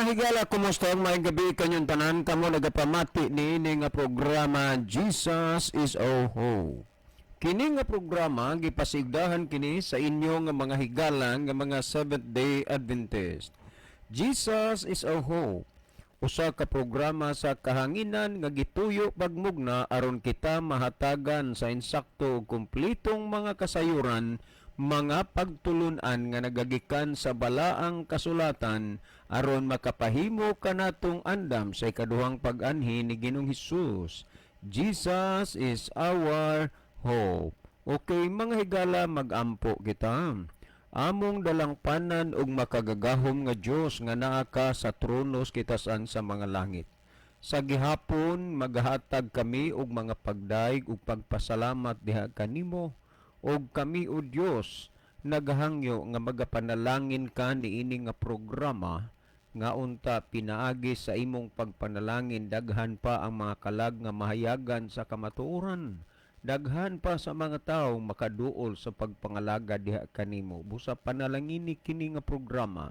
Higala, kumusta ang maayong gabi kanyong tanan kamo nagapamati niini nga programa, Jesus is Our Hope. Kini nga programa gipasigdahan kini sa inyo nga mga higala nga mga Seventh Day Adventist. Jesus is Our Hope. Usa ka programa sa kahanginan nga gituyo pagmugna aron kita mahatagan sa insakto ug kumpletong mga kasayuran, mga pagtulunan nga nagagikan sa balaang kasulatan aron makapahimo kanatong andam sa ikaduhang pag-anhi ni Ginoong Hesus. Jesus is our hope. Okay, mga higala, magampo kita. Among dalangpanan ug makagagahom nga Dios nga naa ka sa trono sa kitasan sa mga langit. Sa gihapon maghatag kami og mga pagdayeg ug pagpasalamat diha kanimo, ug kami, o Dios, nagahangyo nga magapanalangin ka niini nga programa nga unta pinaagi sa imong pagpanalangin daghan pa ang mga kalag nga mahayagan sa kamatuoran, daghan pa sa mga tawo makaduol sa pagpangalaga diha kanimo. Busa panalangini kini nga programa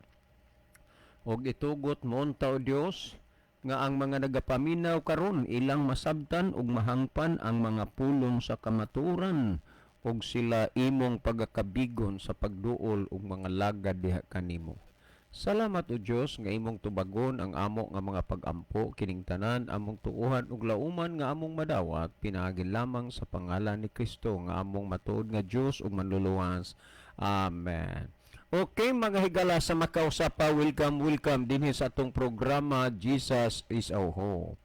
og itugot mo unta, o Dios, nga ang mga nagapaminaw karon ilang masabtan ug mahangpan ang mga pulong sa kamatuoran ug sila imong pagakabigon sa pagduol og mga lagad diha kanimo. Salamat, o Dios, nga imong tubagon ang amo nga mga pagampo. Kining tanan among tuohan ug lauman nga among madawat pinaagi lamang sa pangalan ni Kristo nga among matuod nga Dios ug manluluwas. Amen. Okay, mga higala, sa makausapa, welcome, welcome dinhi sa atong programa, Jesus is Our Hope.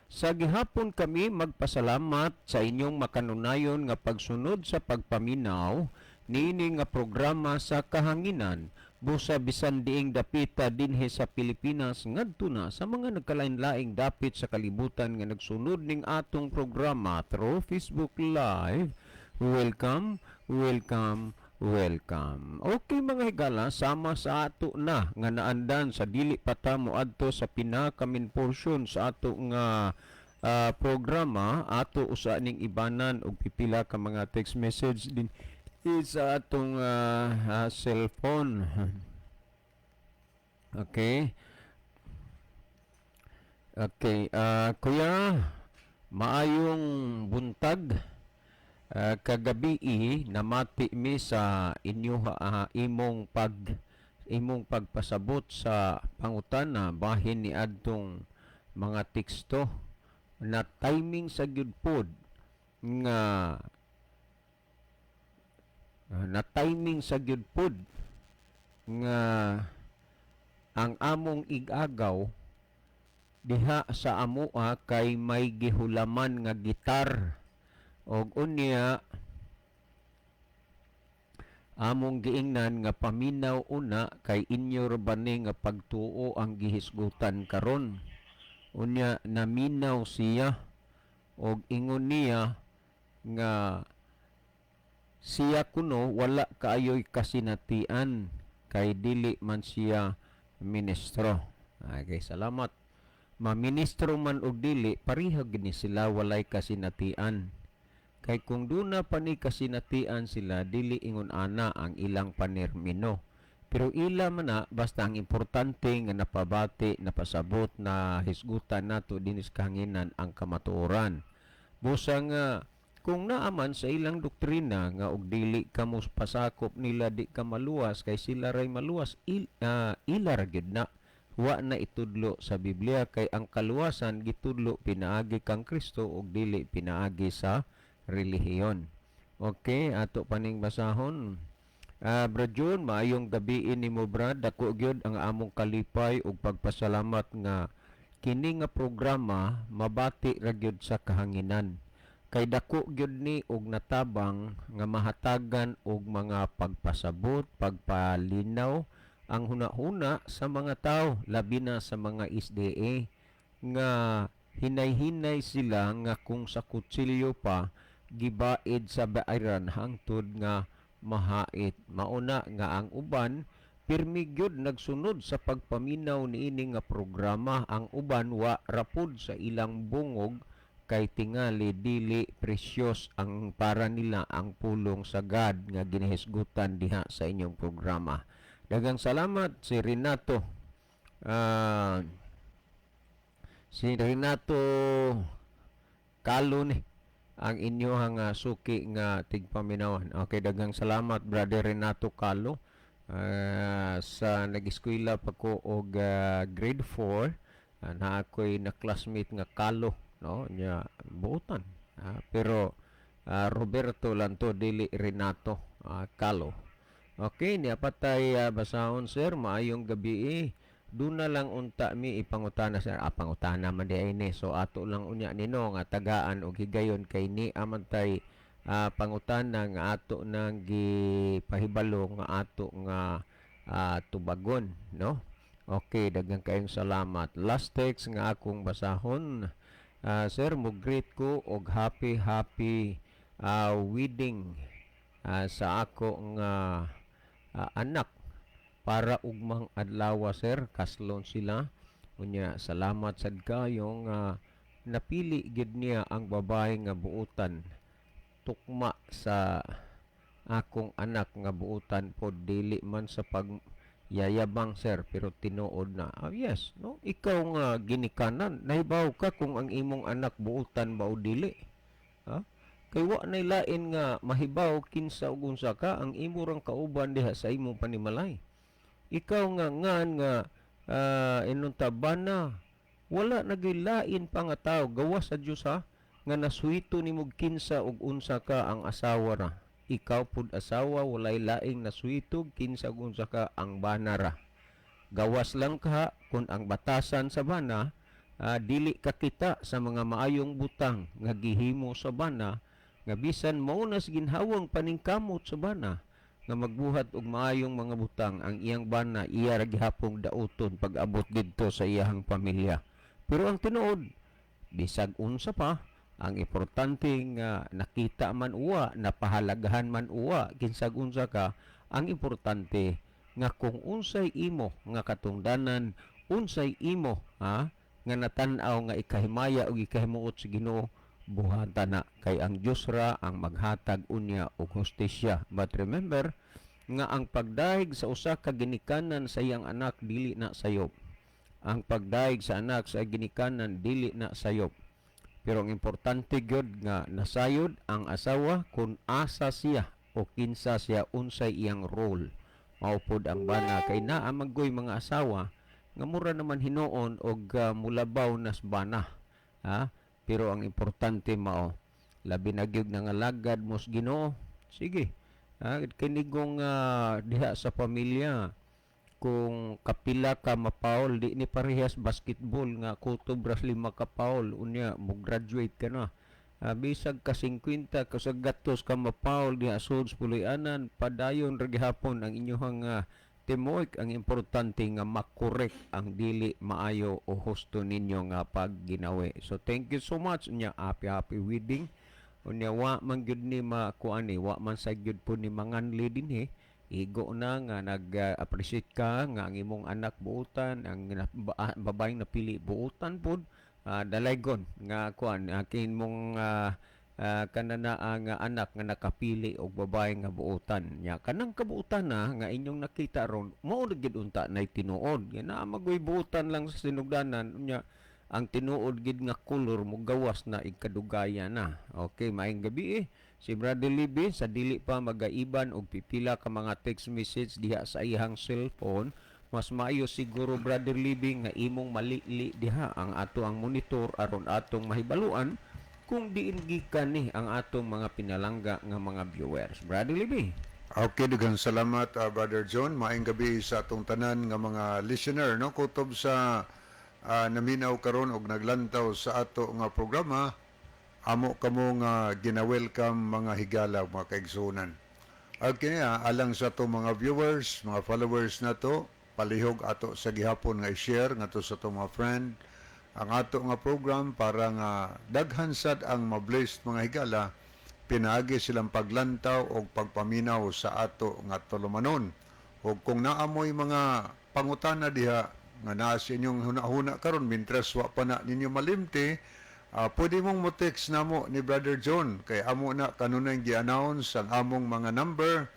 Sa gihapon kami magpasalamat sa inyong makanunayon nga pagsunod sa pagpaminaw niini nga programa sa kahanginan. Busa bisan diing dapita dinhi sa Pilipinas ngadto na sa mga nagkalain-laing dapit sa kalibutan nga nagsunod ning atong programa through Facebook Live. Welcome, welcome, welcome. Okay, mga higala, sama sa ato na nga naandan sa dili pa ta moadto sa pinaka-main portion sa ato nga programa, ato usa ning ibanan og pipila ka mga text message din sa atong cellphone. Okay. Okay, kuya, maayong buntag. Kagabi namati mi sa inyo imong pagpasabot sa pangutana bahin ni adtong mga teksto na timing sa gyud pod nga na timing sa gyud pod nga ang among igagaw diha sa amoa kay may gihulaman nga gitar og unya among giingnan nga paminaw una kay inyo ra ba ni nga pagtuo ang gihisgutan karon. Unya naminaw siya og ingon niya nga siya kuno wala kaayoy kasinatian kay dili man siya ministro. Okay, salamat. Maministro man og dili, pareha gini sila, walay kasinatian. Kay kung duna pa ni kasinatian sila, dili ingon ana ang ilang panermino. Pero ila man na, basta ang importante nga napabati, napasabot, na hisgutan nato dinis kahanginan ang kamatuoran. Busa nga kung naaman sa ilang doktrina nga og dili ka mo pasakop nila di ka maluwas kay sila ray maluwas, ila ra gyud na, wa na itudlo sa Biblia, kay ang kaluwasan gitudlo pinaagi kang Kristo ug dili pinaagi sa relihiyon. Okay, ato paning basahon. Brad Jun, maayong gabi nimo, Brad. Dako gyud ang among kalipay ug pagpasalamat nga kini nga programa mabati ra gyud sa kahanginan. Kay dako gyud ni og natabang nga mahatagan og mga pagpasabot, pagpalinaw ang hunahuna sa mga tao, labi na sa mga SDA nga hinay-hinay sila nga kung sa kutsilyo pa gibaid sa baayran hangtod nga mahait. Mauna nga ang uban pirmi gyud nagsunod sa pagpaminaw niini nga programa, ang uban wa rapod sa ilang bungog kay tingali dili precious ang para nila ang pulong sa God nga ginahisgutan diha sa inyong programa. Daghang salamat, si Renato. Si Renato Kalo ni ang inyong suki nga tigpaminawan. Okay, daghang salamat, Brother Renato Kalo. Sa nag-eskwela pa ko og grade 4, na ako'y na classmate nga Kalo, no, nya buutan. Pero Roberto lang to, dili Renato Kalo. Okay, niya patay basahon, sir, maayong gabi eh. Duna lang unta mi ipangutana, sir. Ah, pangutana man di ay ni. So ato lang unya nino nga tagaan og higayon kay ni amantay pangutana nga ato nang gipahibalo nga ato nga tubagon, no? Okay, daghang kayong salamat. Last text nga akong basahon. Sir, mo greet ko og happy happy wedding sa ako nga anak para ugmang adlaw, sir, kaslon sila. Unya salamat sad kayo nga napili gid niya ang babae nga buutan, tukma sa akong anak nga buutan pod. Dili man sa pag yayabang, sir, pero tinuod na. Ah, yes, no, ikaw nga ginikanan, nahibaw ka kung ang imong anak buutan ba o dili, ha? Kay wa nay lain nga mahibaw kinsa ug unsa ka, ang imo rang kauban diha sa imong panimalay. Ikaw nga ngan nga inunta bana, wala nagilain pa nga tao gawas sa Dios, ha, nga nasuhito nimo kinsa ug unsa ka ang asawa ra. Ikaw pud asawa, walay laing nasuhito kinsa ug unsa ka ang bana ra, gawas lang ka kung ang batasan sa bana, dili ka kita sa mga maayong butang nga gihimo sa bana, nga bisan mao na sa ginhawang paningkamot sa bana nga magbuhat og maayong mga butang, ang iyang bana iya ra gihapong dauton pag abot didto sa iyahang pamilya. Pero ang tinuod, bisag unsa pa, ang importante nga nakita man uwa, napahalagahan man uwa, kinsag unsa ka, ang importante nga kung unsay imo nga katungdanan, unsay imo, ha, nga natan-aw nga ikahimaya ug ikahimuot sa Ginoo, buhata na, kay ang Dios ra ang maghatag unya og hustisya. But remember nga ang pagdahig sa usa ka ginikanan sa iyang anak dili na sayop. Ang pagdahig sa anak sa ginikanan dili na sayop. Pero ang importante gyud nga nasayod ang asawa kung asa siya o kinsa siya, unsay iyang role. Mao pod ang bana, kay naa maggoy mga asawa nga mura naman hinuon og mulabaw nas bana, ha? Pero ang importante mao labi na gyud nangalagad mo sa Ginoo. Sige, ha, kinigong diha sa pamilya, kung kapila ka mapaul, di ni parehas basketball nga kutob ras lima ka paul unya mo graduate ka na. Bisag ka 50 kasag gatos ka mapaul diha sud sa puloy-anan, padayon ra gihapon ang inyong teamwork. Ang importante nga makorek ang dili maayo o husto ninyo nga pagginawi. So thank you so much unya, happy happy wedding. Unya wa man gyud ni makuan ni, wa man sa gyud po ni manganli dinhi. Igo na nga nag-appreciate ka nga ang imong anak buutan, ang babaeng napili buutan pod. Dalaygon nga kuan akin mong kanana ang anak nga nakapili og babae nga buutan nya. Kanang kabuutan na nga inyong nakita ron, mao na gid unta nay tinuod nga naa magoy buutan lang sa sinugdanan, unya ang tinuod gid nga kolor mo gawas na igkadugaya na. Okay, maayong gabi eh. Si Brother Libby, sa dili pa magaiban og pipila ka mga text message diha sa iyang cellphone, mas maayo siguro, Brother Libby, nga imong malili diha ang ato ang monitor aron atong mahibaluan kung diin gikan ni ang atong mga pinalangga nga mga viewers. Brother Libby. Okay, daghang salamat, Brother John. Maayong gabi sa atong tanan nga mga listener, no, kutob sa naminaw karon og naglantaw sa ato nga programa. Amo kamo nga gina-welcome, mga higala, mga kaigsuonan. Okay, alang sa ato mga viewers, mga followers nato, palihog ato sa gihapon nga i-share ngadto sa ato mga friend ang ato nga program para nga daghan sad ang ma-blessed, mga higala, pinaagi silang paglantaw o pagpaminaw sa ato nga tulumanon. O kung naamoy mga pangutana diha nga naa sa inyong huna-huna karon mintres wa pa na ninyo malimti, pwede mong mo text namo ni Brother John kay amo na kanunay gi-announce ang among mga number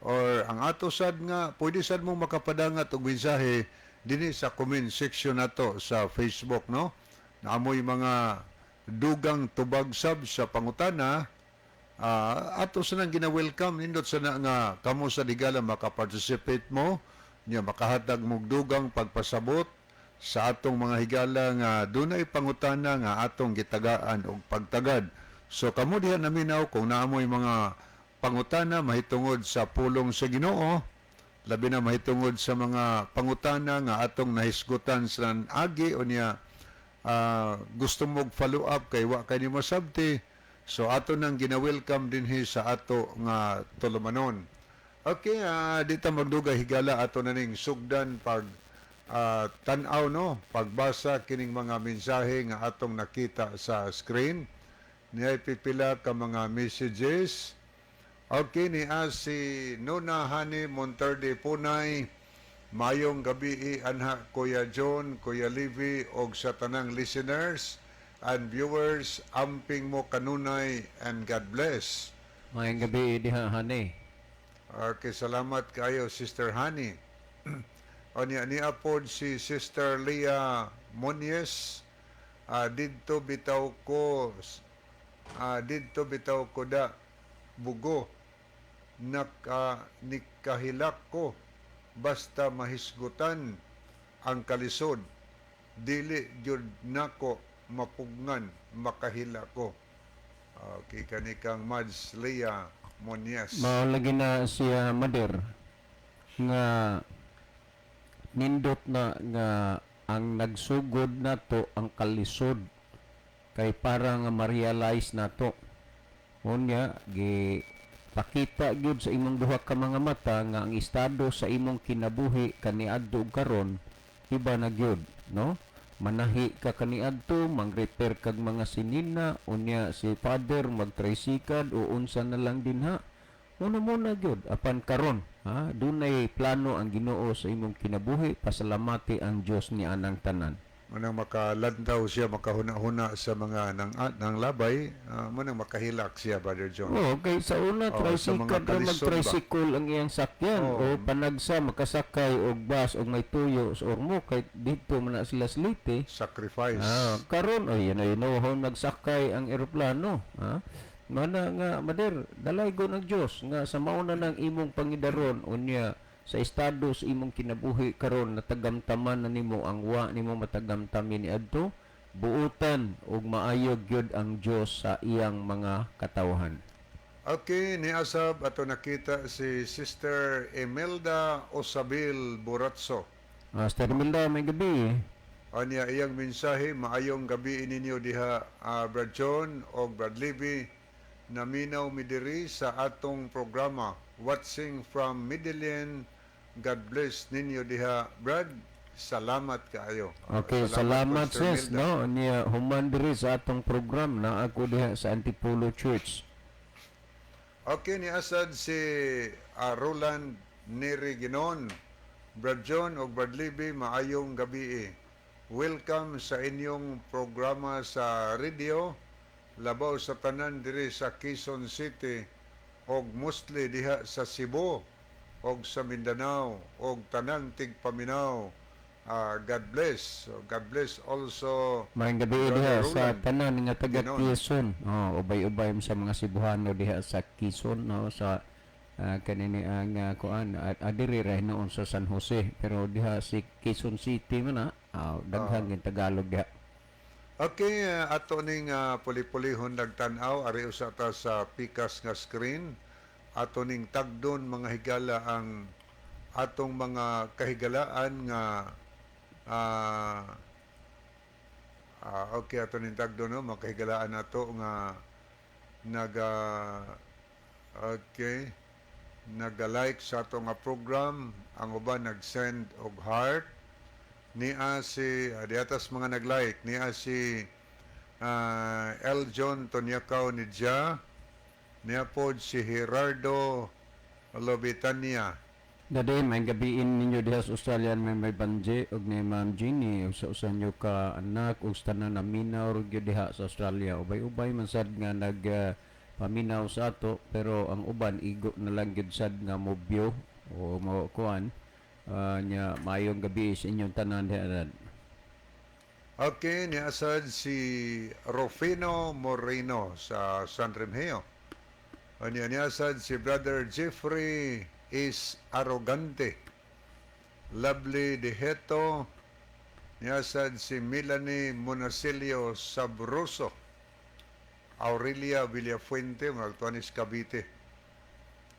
or ang ato sad nga pwede sad mong makapadangat og mensahe. Dinhi sa comment section nato sa Facebook, no? Naamoy mga dugang tubag sab sa pangutana, ato sa nang gina-welcome. Nindot sa na nga kamo sa higala makaparticipate mo nya, makahatag mog dugang pagpasabot sa atong mga higala nga dunay pangutana nga atong gitagaan og pagtagad. So kamo diha naminaw, kung naamoy mga pangutana mahitungod sa pulong sa Ginoo, labi na mahitungod sa mga pangutana nga atong nahisgutan sa agi unya, gusto mong follow up kay wa kay nimo sabti, so ato nang gina-welcome dinhi sa ato nga tulumanon. Okay, di ta magdugay, higala, ato na ning sugdan pag tan-aw, no, pagbasa kining mga mensahe nga atong nakita sa screen. Niya pipila ka mga messages. Okay, ni si Nona Hani Monterde Punay. "Mayong gabi anha Kuya John, Kuya Livy og sa tanang listeners and viewers, amping mo kanunay and God bless." Maayong gabi diha, Hani. Okay, salamat kayo, Sister Hani. O niya niya pod si Sister Leah Monies. "Didto bitaw ko da bugo naka nikahilak ko, basta mahisgutan ang kalisod, dili gyud nako mapugngan, makahila ko." Okay, kani kang Mads Leah Monies. Mao lagi na siya, Mader, nga nindot na nga ang nagsugod nato ang kalisod kay para nga ma-realize nato. Unya gi pakita gyud sa imong duha ka mga mata nga ang estado sa imong kinabuhi kaniadto ug karon iba na gyud, no? Manahi ka kaniadto, mang-repair kag mga sinina, unya si father magtrisikad o unsa na lang dinha. Muna muna gyud apan karon, ha, dunay plano ang Ginoo sa imong kinabuhi. Pasalamati ang Dios ni anang tanan. Manang makalantaw siya, makahuna-huna sa mga nang labay, manang makahilak siya, Brother John. Oh, kay sa una Oo, sa mga tricycle ra kalisod ba? mag-tricycle ang iyang sakyan o panagsa makasakay og bus og may tuyo sa Ormoc kay dito man na sila sa Leyte. Sacrifice. Ah, karon ay yan ay nohon nagsakay ang eroplano, ha? Mana nga, Mader, dalaygon ang Dios nga sa mauna ng imong pangidaron, unya sa estado sa imong kinabuhi karon natagamtaman na nimo ang wa nimo matagamtamin niadto. Buutan ug maayo gyud ang Dios sa iyang mga katawhan. Okay, ni Asab ato nakita si Sister Imelda Osabil Buratso. Ah, Sister Imelda, maayong gabi. Anya iyang mensahe, "Maayong gabi ninyo diha, Brad John o Brad Libby. Naminaw mi diri sa atong programa. Watching from Medellin. God bless ninyo diha, Brad. Salamat kaayo." Okay, salamat, Sister sis, Imelda. No? Niya human diri sa atong program na ako diha sa Antipolo Church. Okay, ni Asad si Roland Neri Ginon. "Brad John o Brad Libby, maayong gabi. Welcome sa inyong programa sa radio. Labaw sa tanan diri sa Quezon City og mostly diha sa Cebu og sa Mindanao og tanang tigpaminaw. God bless." So, God bless also. Maayong gabi Brother diha sa Roland tanan nga taga Ginon. Quezon. Oh, ubay-ubay sa mga Cebuano diha sa Quezon, no, sa kanini ang kuan at adiri ra noon sa San Jose, pero diha si Quezon City man na daghan uh, Tagalog diha. Okay, ato ning puli-pulihon nagtan-aw ari usa ta sa pikas nga screen. Ato ning tagdon, mga higala, ang atong mga kahigalaan nga okay, ato ning tagdon, no, mga kahigalaan nato nga naga okay naga-like sa ato nga program, ang uban nag-send og heart. Niya si diatas mga nag-like, niya si L. John Tonyakaw ni Ja, niya pod si Gerardo Lobitania. Dade, maayong gabiin ninyo diha sa Australia may Banje ug ni Ma'am Jeannie ug sa usa nyo ka anak ug sa tanan naminaw gyud diha sa Australia. Ubay-ubay man sad nga nag paminaw sa ato, pero ang uban igo na lang gyud sad nga mobyo o mo kuan. Nya maayong gabi sa inyong tanan diha. Okay, niasad si Rufino Moreno sa San Remigio. Anya niasad si Brother Jeffrey is Arrogante. Lovely Deheto. Niasad si Melanie Monasilio Sabroso. Aurelia Villafuente, Magtuanis Cavite.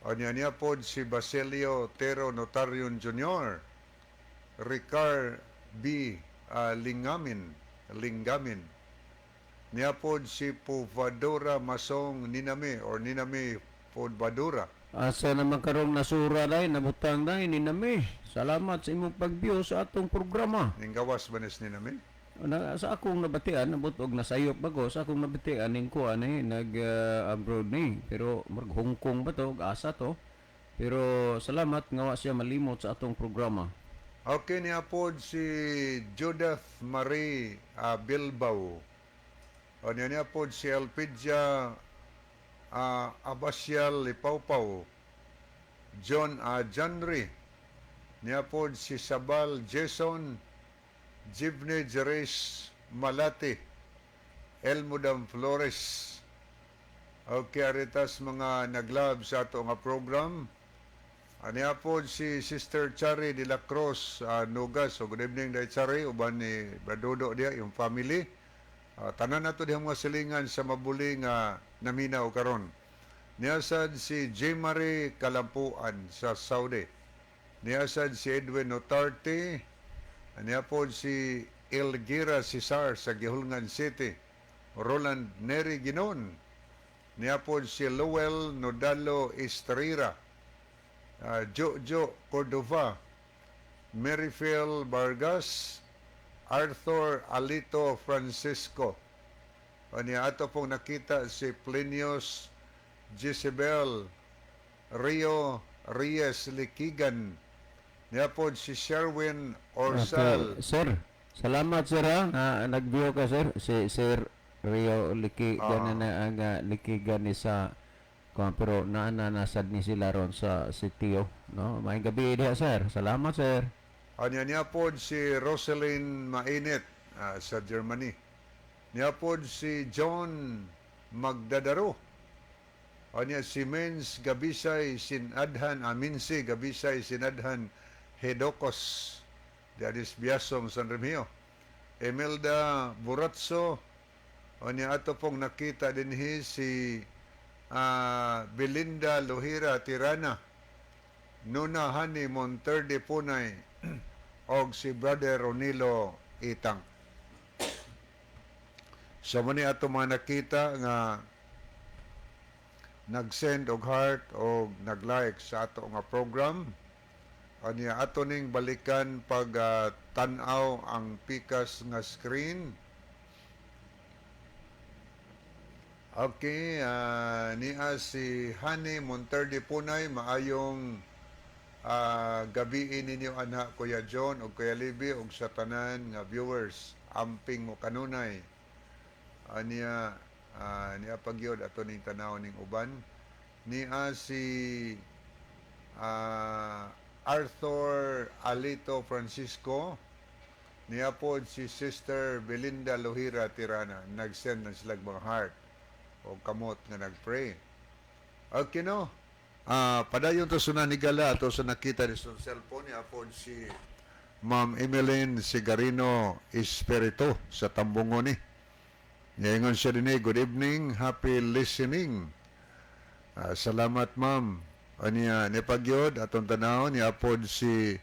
Anya niya pod si Basilio Tero Notarion Jr. Ricard B. Lingamin. Lingamin. Niya pod si Puvadora Masong Niname or Niname Podbadura. Asa naman karong nasura day, nabutang day ni nami. Salamat sa imong pag-view sa atong programa. Ninggawas ba nis Niname? Na, sa akong nabatian, nabot og nasayop bago sa akong nabatian ning kuan eh nag abroad ni, pero murag Hong Kong ba to, ug asa to. Pero salamat nga wa siya malimot sa atong programa. Okay, niya pod si Judith Marie Bilbao. O niya niya pod si Elpidia Abasial Lipawpaw. John Janry. Niya pod si Sabal Jason Jibne Jerez Malati. Elmudam Flores. Okay, aritas mga naglab sa ato nga program. Aniya po si Sister Chari de la Cruz Nugas. So, good evening dahil Chari, uban ni Bradodo diya, yung family. Tanan nato diha mga silingan sa mabuli nga naminaw karon. Niyasad si J. Marie Kalampuan sa Saudi. Niyasad si Edwin Notarte. Niya po si Elgira Cesar sa Gihulngan City. Roland Neri Ginon. Niya po si Lowell Nodalo Estrera. Jojo Cordova, Maryphil Vargas, Arthur Alito Francisco. O niya ato pong nakita si Plinius Jezebel Rio Reyes Likigan. Niya po si Sherwin Orsal. Okay, sir, salamat sir ha. Nga nag-view ka, sir. Si Sir Rio Liki ganan na ang Likigan ni sa kuan, pero naa na nasad ni sila ron sa sitio, no? Maayong gabi diha, sir. Salamat, sir. Anya niya po si Roselyn Mainit sa Germany. Niya po si John Magdadaro. Anya si Mens Gabisay Sinadhan, Aminsi Gabisay Sinadhan Hedokos. Diadis Biasong San Remigio. Imelda Buratso. Anya ato pong nakita dinhi si Belinda Lohira Tirana. Nuna Hani Monterde Punay og si Brother Ronilo Itang. So mo ni ato mga nakita nga nag-send og heart og nag-like sa ato nga program. Anya ato ning balikan pag tan-aw ang pikas nga screen. Okay, niya si Hani Monterde Punay, maayong gabii ninyo ana Kuya John ug Kuya Libby ug sa tanan nga viewers. Amping mo kanunay. Aniya niya pagyod ato ning tanaw ning uban. Niya si Arthur Alito Francisco. Niya po si Sister Belinda Lohira Tirana. Nag-send na sila mga heart o kamot nga nag-pray. Okay, no? Padayon to sa nanigala ato sa nakita ni sa cellphone niya po si Ma'am Emeline Sigarino Espirito sa Tambungon ni. Niingon siya din eh, "Good evening, happy listening." Salamat, ma'am. Aniya ni pagyod atong tanaw niya pod si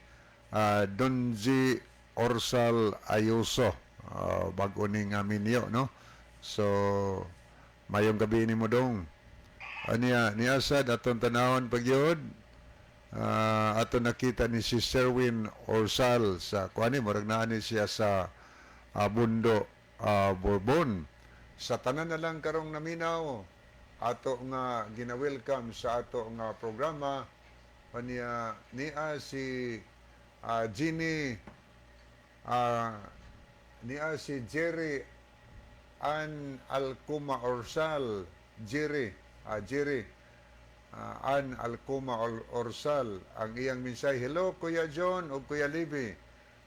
Donji Orsal Ayuso. Bag-o ning minyo, no? So mayong gabi ni mo dong. Aniya ni asad atong tanawon pagyod. Ato nakita ni si Sherwin Orsal sa kuani, murag naa ni siya sa Bundo, Bourbon. Sa tanan na lang karong naminaw ato nga gina-welcome sa ato nga programa. Aniya niya si Ginny, niya si Jerry Ann Alcuma Orsal. Jerry, Jerry. Ann Alcoma Orsal, ang iyang mensahe, "Hello Kuya John ug Kuya Libby.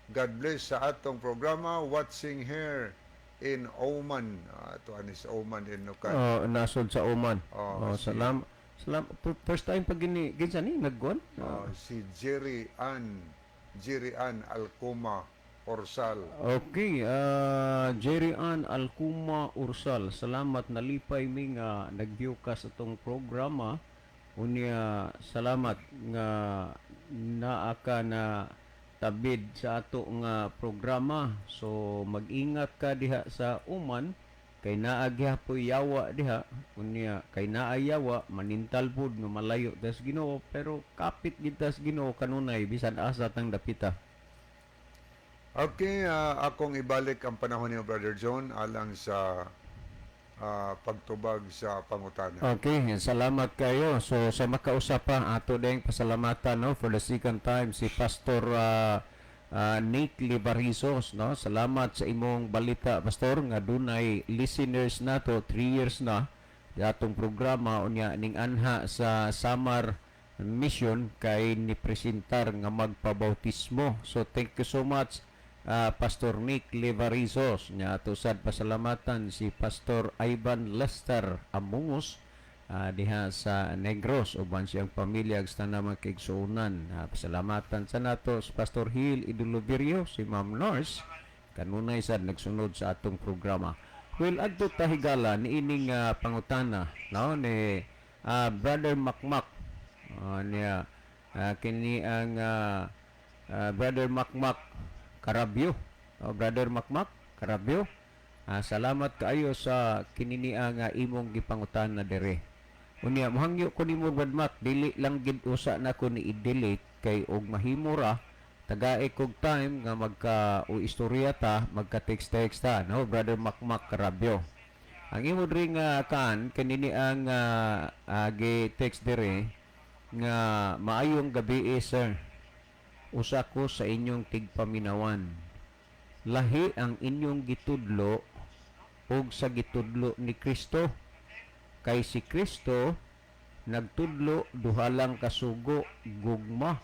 God bless sa atong programa, watching here in Oman." Ato ani sa Oman in Nukan. Oh, nasod sa Oman. Oh, Oh, salamat. Salamat. First time pag gini kinsa ni nagkuan? Si Jerry Ann Alcoma Orsal. Okay, Jerry Ann Alcuma Ursal, salamat, nalipay mi nga nag-view ka sa atong programa. Unya salamat nga naa ka na tabid sa ato nga programa. So mag-ingat ka diha sa Oman kay naa gihapoy yawa diha. Unya kay naa yawa manintal pud nga malayo tas Ginoo, pero kapit gid tas Ginoo kanunay bisan asa tang dapita. Okay, akong ibalik ang panahon ni Brother John alang sa pagtubag sa pangutana. Okay, salamat kayo. So sa makausa pa ato ding pasalamatan, no, for the second time si Pastor Nick Libarizos, no. Salamat sa imong balita, Pastor, nga dunay listeners nato 3 years na atong programa. Unya ning anha sa Samar Mission kay ni presentar nga magpabautismo. So thank you so much, Pastor Nick Libarizos. Nya ato sad pasalamatan si Pastor Ivan Lester Amungos diha sa Negros uban siyang pamilya ug sa tanang mga kaigsuonan. Pasalamatan sa nato si Pastor Hill Idoloverio, si Ma'am Nurse kanunay sad nagsunod sa atong programa. Well, adto ta higala niining pangutana, no, ni Brother Makmak. Niya kini ang Brother Makmak Karabyo. Oh, Brother Makmak Karabyo. Salamat kaayo sa kinini nga imong gipangutana dere. Unya mohangyo ko nimo, Brad Mac, dili lang gid usa nako ni i-delete kay og mahimo ra tagae kog time nga magka o istorya ta, magka text-text ta, no, Brother Makmak Karabyo. Ang imo diri nga kan kanini ang gi-text dere nga, "Maayong gabi eh, sir. Usa ko sa inyong tigpaminawan. Lahi ang inyong gitudlo og sa gitudlo ni Kristo. Kay si Kristo nagtudlo duha lang kasugo, gugma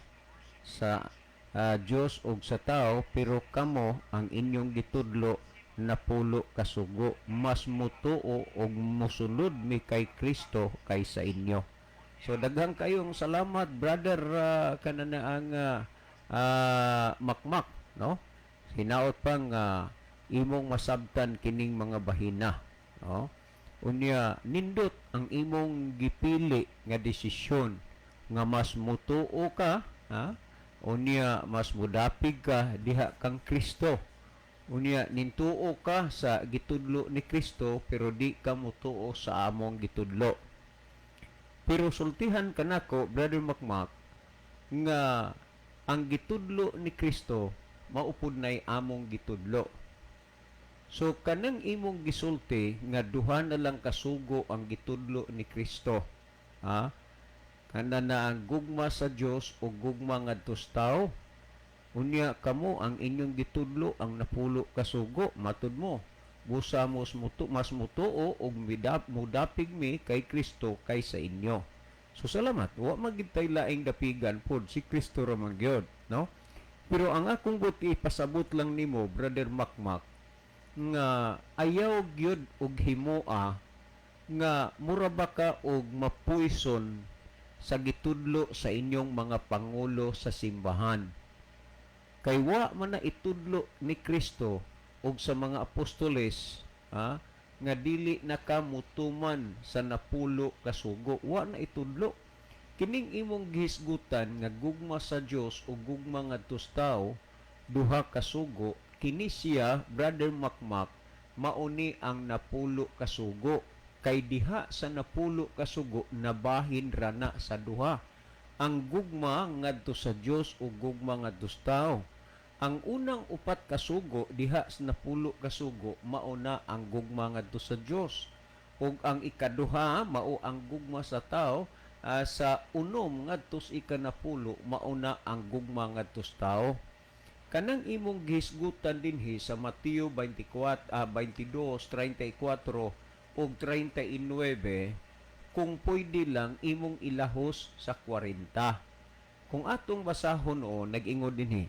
sa Dios ug sa tao, pero kamo ang inyong gitudlo napulo kasugo. Mas mutuo og mosunod mi kay Kristo kaysa inyo." So daghang kayong salamat, brother kanana ang Makmak, no? Hinaot pang imong masabtan kining mga bahina, no? Unya nindot ang imong gipili nga desisyon nga mas mutuo ka, ha? Unya mas mudapig ka diha kang Kristo. Unya nintuo ka sa gitudlo ni Kristo pero di ka mutuo sa among gitudlo. Pero sultihan kanako, Brother Makmak, nga ang gitudlo ni Kristo maupod nay among gitudlo. So kanang imong gisulti nga duha na lang kasugo ang gitudlo ni Kristo. Ha? Kana na ang gugma sa Dios o gugma ngadto sa tao. Unya kamo ang inyong gitudlo ang napulo kasugo, matud mo. Busa mas mutuo og mudapig mi kay Kristo kaysa inyo. So salamat. Wa man gid tay laing dapigan pod, si Kristo ra man gyud, no? Pero ang akong buti ipasabot lang nimo, Brother Makmak, nga ayaw gyud og himoa nga mura ba ka og mapuison sa gitudlo sa inyong mga pangulo sa simbahan. Kay wa man na itudlo ni Kristo og sa mga apostoles, ha, nga dili na ka mutuman sa napulo kasugo. Wa na itudlo. Kining imong gihisgutan nga gugma sa Dios o gugma ngadto sa tao, duha kasugo, kini siya, Brother Makmak, mauni ang napulo kasugo. Kay diha sa napulo kasugo nabahin rana sa duha. Ang gugma ngadto sa Dios o gugma ngadto sa tao. Ang unang upat kasugo diha sa napulo kasugo mao na ang gugma ngadto sa Dios. Ug ang ikaduha mao ang gugma sa tao, sa unom ngadto sa ikanapulo mao na ang gugma ngadto sa tao. Kanang imong gihisgutan dinhi sa Mateo 24, 22:34 ug 39. Kung pwede lang imong ilahos sa 40. Kung atong basahon o, nag-ingon dinhi,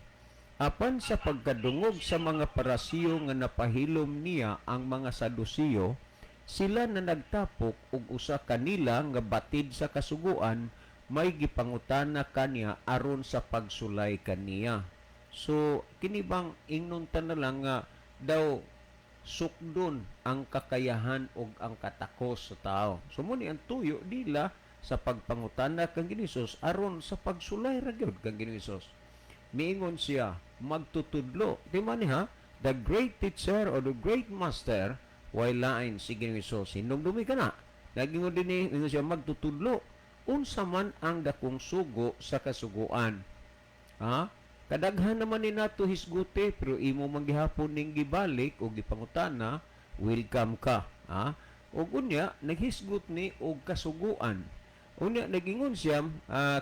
"Apan sa pagkadungog sa mga Parasiyo nga napahilom niya ang mga Sadusiyo, sila na nagtapok og usa kanila nga batid sa kasuguan may gipangutana kaniya aron sa pagsulay kaniya." So kini bang ingnon ta na lang nga daw sukdon ang kakayahan og ang katakos sa tao. So mo ni ang tuyo nila sa pagpangutana kang Ginoong Hesus aron sa pagsulay ra gyud kang Ginoong Hesus. Miingon siya, "Magtutudlo." Di man ni ha? The great teacher or the great master, way lain si Ginoong Hesus. Hinumdumi ka na. Nagingon din ni, ingon siya, "Magtutudlo, unsa man ang dakong sugo sa kasuguan?" Ha? Kadaghan naman ni nato hisguti, pero imo man gihapon ning gibalik o gipangutana, welcome ka. Ha? Og unya naghisgot ni og kasuguan. Unya nagingon siya,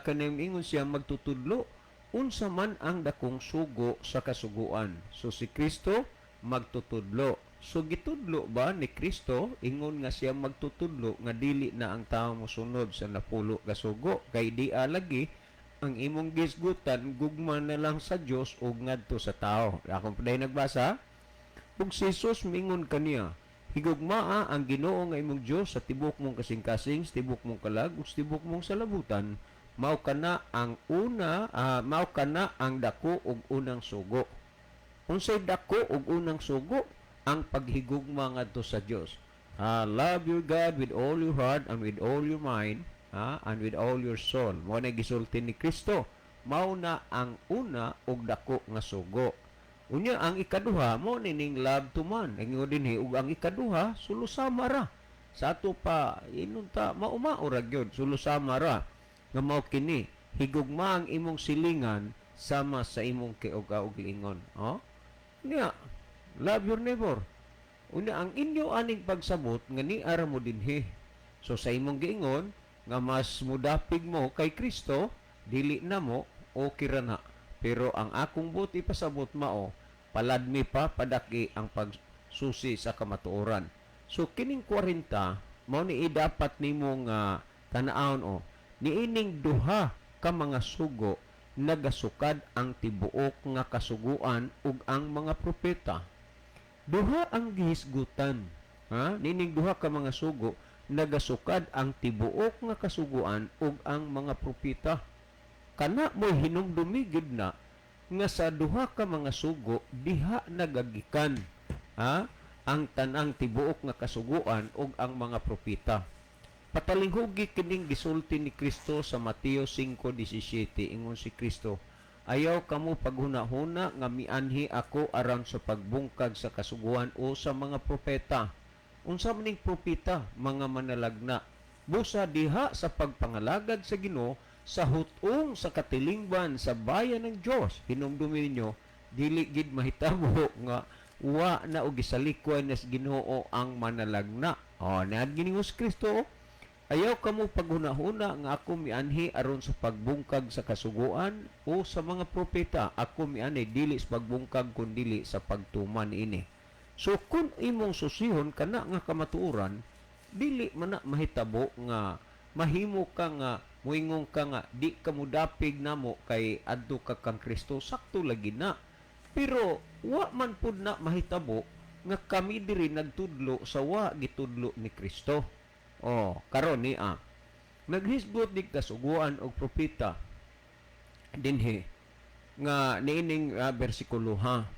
kanang ingon siya, "Magtutudlo, unsa man ang dakong sugo sa kasuguan?" So si Kristo magtutudlo. So gitudlo ba ni Kristo, ingon nga siya magtutudlo, nga dili na ang tao mosunod sa 10 ka sugo, kay di lagi ang imong gisgutan, gugma na lang sa Dios ug ngadto sa tao? Akong padayon nagbasa. Ug si Jesus mingon kaniya, "Higugmaa ang Ginoo nga imong Dios sa tibok mong kasing-kasing, sa tibok mong kalag, ug sa tibok mong salabutan. Mao kana ang una, mao kana ang dako ug unang sugo." Unsay dako ug unang sugo? Ang paghigugma ngadto sa Dios. Love your God with all your heart and with all your mind, and with all your soul. Mao na gisulti ni Kristo. Mao na ang una ug dako nga sugo. Unya ang ikaduha mo nining love to man. Ang ingon dinhi, ug ang ikaduha sulusama ra. Sa ato pa inunta maumao ra gyud, sulusama ra nga mao kini: higugma ang imong silingan sama sa imong kaugalingon. Oh? Nya, love your neighbor. Unya ang inyo aning pagsabot nga ni ara mo dinhi. So sa imong giingon nga mas mudapig mo kay Kristo, dili na mo, okay ra na. Pero ang akong buot ipasabot mao, paladmi pa padaki ang pagsusi sa kamatuoran. So kining 40 mao ni dapat nimo nga tan-awon o niining duha ka mga sugo nagasukad ang tibuok nga kasuguan ug ang mga propeta. Duha ang gihisgutan. Ha? Nining duha ka mga sugo nagasukad ang tibuok nga kasuguan ug ang mga propeta. Kana mo'y hinumdumi gyud na nga sa duha ka mga sugo diha nagagikan, ha, ang tanang tibuok nga kasuguan ug ang mga propeta. Patalinghugi kining gisulti ni Kristo sa Mateo 5:17. Ingon si Kristo, "Ayaw kamo paghuna-huna nga mianhi ako aron sa pagbungkag sa kasuguan o sa mga propeta." Unsa man ning propeta? Mga manalagna. Busa diha sa pagpangalagad sa Ginoo sa hutong sa katilingban sa bayan ng Dios, hinumdumi ninyo, dili gid mahitabo nga wa na og gisalikway nas Ginoo ang manalagna. Oh, naad giningos Kristo, oh. "Ayaw kamo paghuna-huna nga ako mianhi aron sa pagbungkag sa kasuguan o sa mga propeta. Ako mianhi dili sa pagbungkag kundili sa pagtuman ini." So kung imong susihon kana nga kamatuoran, dili man na mahitabo nga mahimo ka nga muingon ka nga di ka mudapig namo kay adto ka kang Kristo, sakto lagi na. Pero wa man pud na mahitabo nga kami diri nagtudlo sa wa gitudlo ni Kristo. Oh, karon ni naghisgot di kasuguan og propeta dinhi nga niining bersikulo, ha.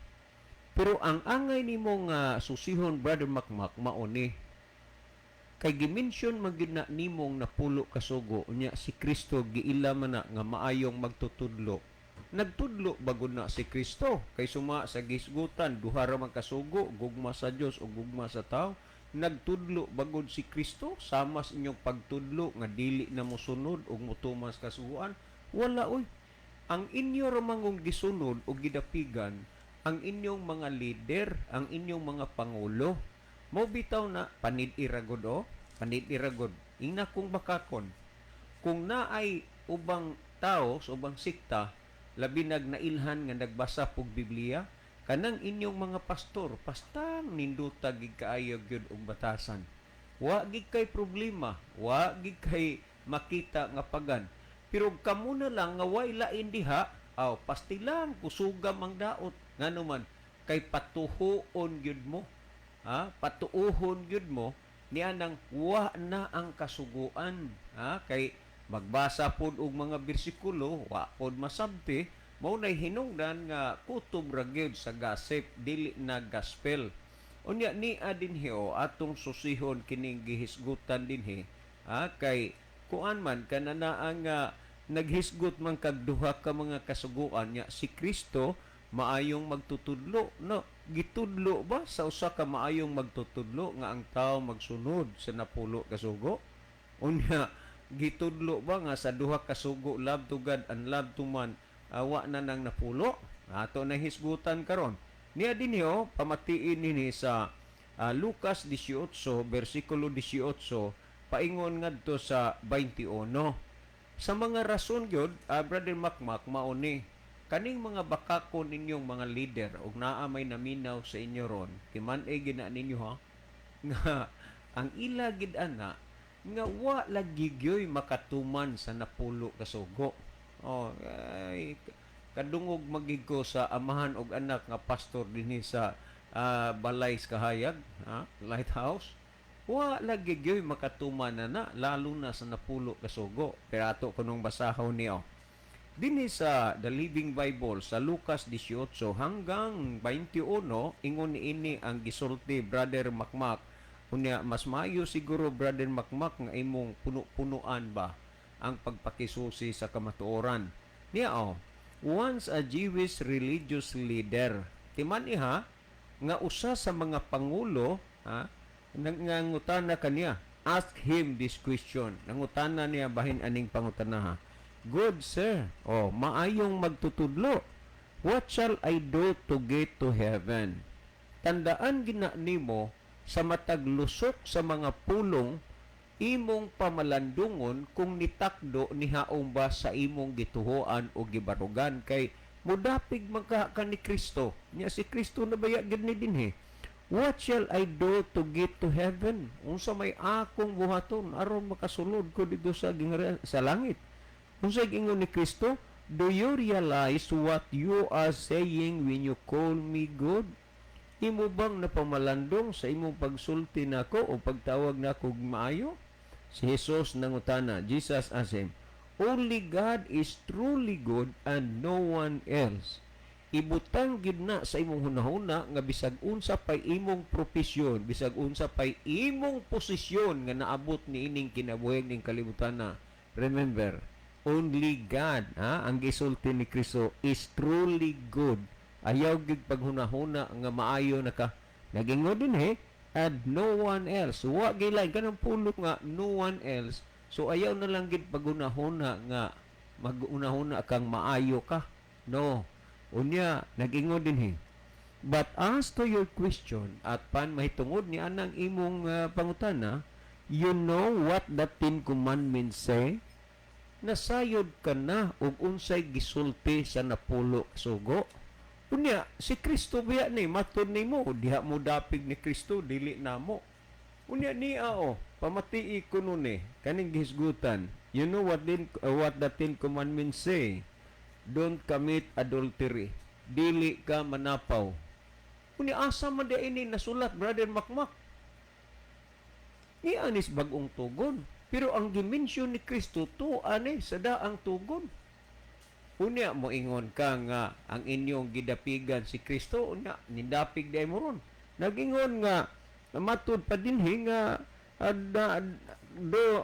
Pero ang angay nimo nga susihon, Brother Makmak, mao ni kay gi-mention man gyud na nimong 10 ka sugo, unya si Kristo giila man na nga maayong magtutudlo. Nagtudlo ba gud na si Kristo? Kay suma sa gisgutan, duha ra man kasugo, gugma sa Dios ug gugma sa tao. Nagtudlo ba gud si Kristo sama sa inyong pagtudlo nga dili na mosunod ug motuman sa kasuguan? Wala oy. Ang inyo ra mangong gisunod o gidapigan ang inyong mga leader, ang inyong mga pangulo. Mo bitaw na panid-ira gud o, panid-ira gud. Ingna kung bakakon. Kung naay ubang tao sa ubang sikta, labi nag nailhan nga nagbasa pog Biblia, kanang inyong mga pastor, pastang ninduta gid kaayo gyud og batasan. Wa gid kay problema, wa gid kay makita nga pagan. Pero kamo na lang nga way lain diha, aw pastilang kusugam ang daot. Ngano man kay patuhuon gyud mo. Ha? Patuuhon gyud mo niya nang wa na ang kasuguan. Ha? Kay magbasa pod og mga bersikulo, wa pod masabti, mao nay hinungdan nga kutob ra gyud sa gossip, dili na gospel. Unya niya dinhi o atong susihon kining gihisgutan dinhi, ha, kay kuan man kanana ang naghisgot man kag duha ka mga kasuguan nya si Kristo maayong magtutudlo, no? Gitudlo ba sa usa ka maayong magtutudlo nga ang tao magsunod sa 10 ka sugo? Unya gitudlo ba nga sa duha ka sugo, love to God and love to man, awa na nang 10? Ato na hisgutan karon. Niya dinhi oh, pamatiin nini sa Lucas 18 bersikulo 18 paingon ngadto sa 21. Sa mga rason gyud, Brother Makmak, mao ni kaning mga bakako ninyong mga leader ug naa may naminaw sa inyo ron, timan-ay gina ninyo ha, nga ang ila gid ana nga wa lagi gyoy makatuman sa 10 ka sugo. Oh, ay, kadungog magig ko sa amahan og anak nga pastor dinhi sa Balay sa Kahayag, ha? Lighthouse. Wa lagi gyoy makatuman na na, lalo na sa 10 ka sugo. Pero ato kunong basahon niyo. Dinhi sa The Living Bible sa Lucas 18 hanggang 21, ingon niini ang gisulti, Brother Makmak. Unya mas maayo siguro, Brother Makmak, nga imong puno-punuan ba ang pagpakisusi sa kamatuoran. Niya oh, once a Jewish religious leader. Timan iha nga usa sa mga pangulo, ha, nangutana kaniya. Ask him this question. Nangutana niya bahin aning pangutana ha. "Good sir," oh, maayong magtutudlo. "What shall I do to get to heaven?" Tandaan gina nimo sa matag lusok sa mga pulong imong pamalandungon kung nitakdo nihaom ba sa imong gituhoan o gibarugan, kay mudapig man ka ni Kristo. Nya si Kristo na baya gid ni dinhi. "What shall I do to get to heaven?" Unsa may akong buhaton aron makasulod ko dito sa sa langit? Unsa ingon ni Kristo? "Do you realize what you are saying when you call me good?" Imo bang napamalandong sa imong pagsulti nako o pagtawag nako og maayo? Si Jesus nangutana, Jesus asked him, "Only God is truly good and no one else." Ibutang gid na sa imong hunahuna nga bisag unsa pay imong propesyon, bisag unsa pay imong posisyon nga naabot ni ining kinabuhi ning kalibutan na. Remember, only God, ha, ang gisulti ni Kristo, is truly good. Ayaw gid paghunahuna nga maayo na ka. Nagingon din he, "and no one else." Wa gilay kanang pulong nga "no one else." So ayaw na lang gid paghunahuna nga maghunahuna kang maayo ka. No. Unya, nagingon din he, "But as to your question," at pan mahitungod ni anang imong pangutana, "you know what the Ten Commandments say?" Nasayod ka na og unsay gisulti sa 10 sugo. Unya, si Kristo biya ni matud nimo, diha mo dapig ni Kristo, dili namo. Unya niya o, pamatii ko nun eh, kaning gihisgutan. "You know what the Ten Commandments say. Don't commit adultery." Dili ka manapaw. Unya asa man di ini nasulat, Brother Makmak? Ni anis bagong tugon. Pero ang gimensyon ni Kristo to ani sa daang tugon. Unya mo ingon ka nga ang inyong gidapigan si Kristo, unya nindapig di mo ron. Nagingon nga matud pa dinhi nga